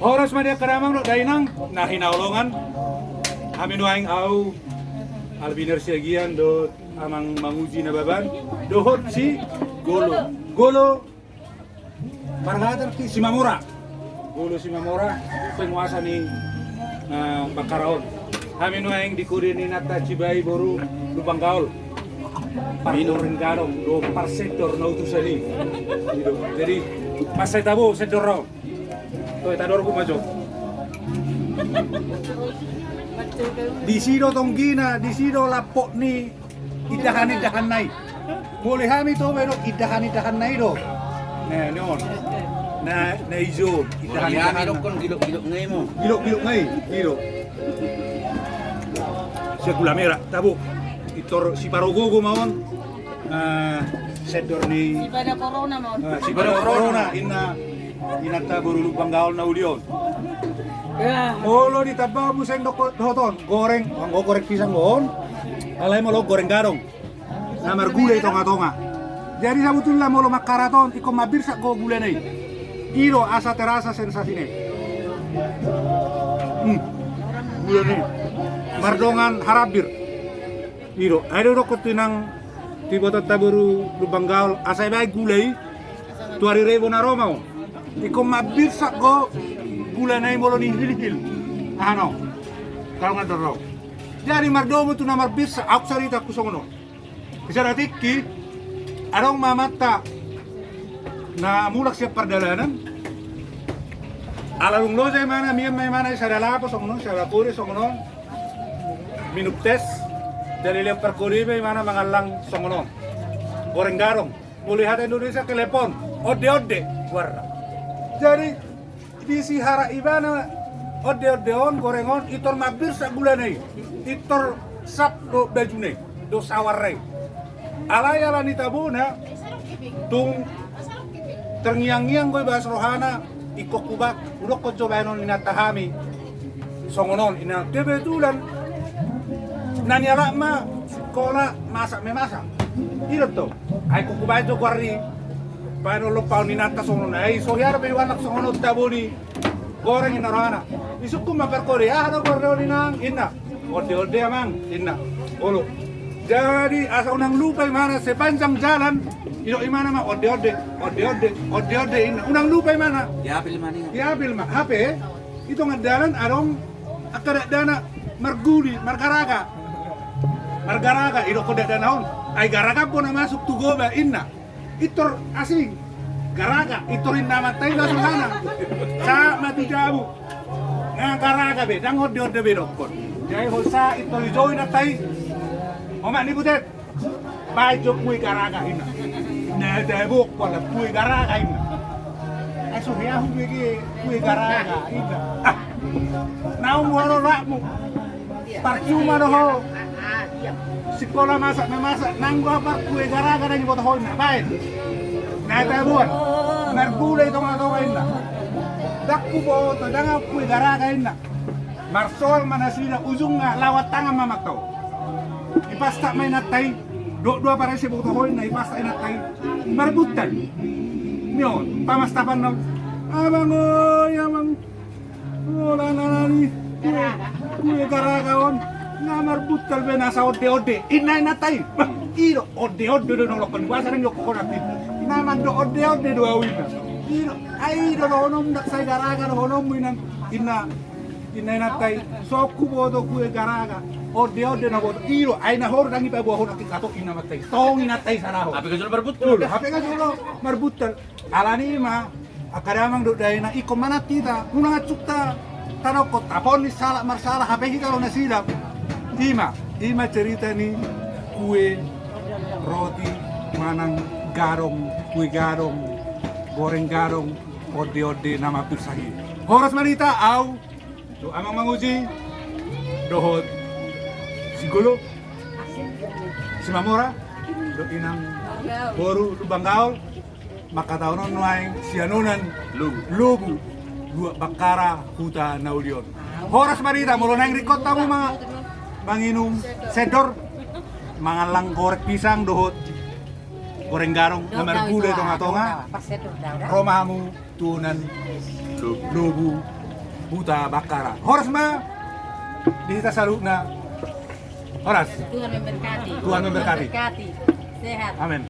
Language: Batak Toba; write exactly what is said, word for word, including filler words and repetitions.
Horas ma di angka damang dohot dainang na hinaholongan. Hami nuaeng, au Albiner Siagian dohot amang Manguji Nababan dohot si Golo. Golo marga aha tar, Ki? Simamora. Golo Simamora, penguasa ni, eh, Bakkara on. Hami nuaeng di kode ni inanta Cibai boru Lumban Gaol. Pargoreng gadong dohot parsendor na utusan i. Jadi, mansai tabo sendor on. Toe, tadorku ma jo. Disi do tonggina, disi do lampot ni indahan-indahanna i. Molo hami Toba do indahan-indahanna i do. Nah, on. Nah, na ijon indahan-indahanna. Molo hami dokkon gilok-gilok nga i ma. Gilok-gilok nga i, gilok. Sian gula merah, tabo. Pintor siparogogo ma on. Ah, sendor ni, sipada korona ma on. Ah, sipada korona, inna, inanta boru Lumban Gaol na uli on. Ya. Molo ditamba muse dohot on, goreng, anggo goreng pisang do on. Alai molo goreng gadong na margula di tonga-tonga. Jadi sabutulna molo mangkarat on, ingkon mambirsak do gulana i. I do asa terasa sensasina i. Hmm. Gulana i mardongan harambir. I do, ai do dokkon tu inang, tu ibotanta boru Lumban Gaol, asa dibaen gula i tu ari Rebo na ro ma on. Ingkon mambirsak do gulana i molo nihilhil. Aha no? Kalau ngador ro. Jadi mardomu tu na mambirsak, au sarita tu songon on. Di sada tingki, adong ma amanta na mulak sian pardalanan. Ala dung loja imana, mian ma imana di sada lapo songon on, sada kode songon on. Minum tes, jadi lehon parkode ma imana mangallang songon on. Goreng gadong, molo hata Indonesia telepon, onde-onde goarna. Jadi, di sihara ibana onde-onde on, goreng on, pintor mambirsak gulana i. Pintor sap do bajuna i, do sawarna i. Alai ala ni tabona, tung terngiang-ngiang do ibas rohana, ingkon hubaen, hudokkon jo baenon inanta hami. Songon on, inna, kebetulan na nialap ma sikola masak memasak. I do tong. Ai ingkon hubaen jo goar i. Baenon lompaon ni inanta songon on. Ai so hea dope hualap songon on tabo ni goreng, inna rohana. Disungkun ma parkode, aha do goar ni on inang, inna. Onde-onde amang, inna. Olo. Jadi asa unang lupa imana sepanjang jalan, didok imana ma onde-onde, onde-onde, onde-onde, inna. Unang lupa imana. Diapel ma ninna. Diapel ma. Hape, i tonga dalan adong angka dakdanak marguli, margaraga. Margaraga, didokkon dakdanak on. Ai garaga pe na masuk tu goba, inna. Pintor asing. Garaga, pintor inna amanta i masuk sana. Sahat ma tu jabu. Nga garaga be, ndang onde-onde be dokkon. Jadi hosa pintor dijou inanta i. Omak ni butet. Baen jo kue garaga inna. Na tabok pala kue garaga inna. Ai so hea hubege kue garaga inna. Ah. Naung muaro lakmu. Parcuma do ho. Sikola masak memasak, nanggo apar kue garaga na diboto ho inna, baen. Na taboan. Margula i tonga-tonga inna. Ndang huboto, ndang au kue garaga inna. Marsoal ma nasida, ujungna lawan tangan ma amanta on. Dipastak ma inanta i. Dok dua parese boto ho inna, dipastak inanta i. Marbuntal. Nion, pamastapan na. Abang oi, abang. Ola na nani kue, kue garaga on. Na marbuntal be nasa onde-onde. Inna inanta i. Bah, i do onde-onde do na ulakkon. Boasa na nidok ho nanti. Na mandok onde-onde do au inna. I do, ai do dohononmu ndang sai garaga dohononmu inna. Inna, inna inanta i. So huboto kue garaga. Onde-onde na huboto. I do, ai na horu ndang ipaboahon nanti kato inna amanta i. Tong inanta i sala ho. Hape nga jolo marbuntal. Hape nga jolo marbuntal. Alani i ma, angka damang dohot dainang, ingkon manat hita, unang ancuk ta, tadok tapaon ni salah marsalah, hape hita do na sidang. I ma, i ma cerita ni kue, roti, manang gadong, kue gadong, goreng gadong, onde-onde na mambirsak i. Horas ma di hita, au, dohot amang Manguji, dohot si Golo, si Mamora, dohot inang boru Lumban Gaol, mangkatahon on nuaeng sianonan lobu, lobu, luat Bakkara, huta na uli on. Horas ma di hita, molo naeng ringkot hamu ma manginum sendor, mangallang goreng pisang dohot goreng gadong na margula di tonga-tonga, ro ma hamu tu na lobu, lobu Huta Bakkara. Horas ma di hita saluhutna. Horas. Tuhan memberkati. Tuhan memberkati. Sehat. Amin.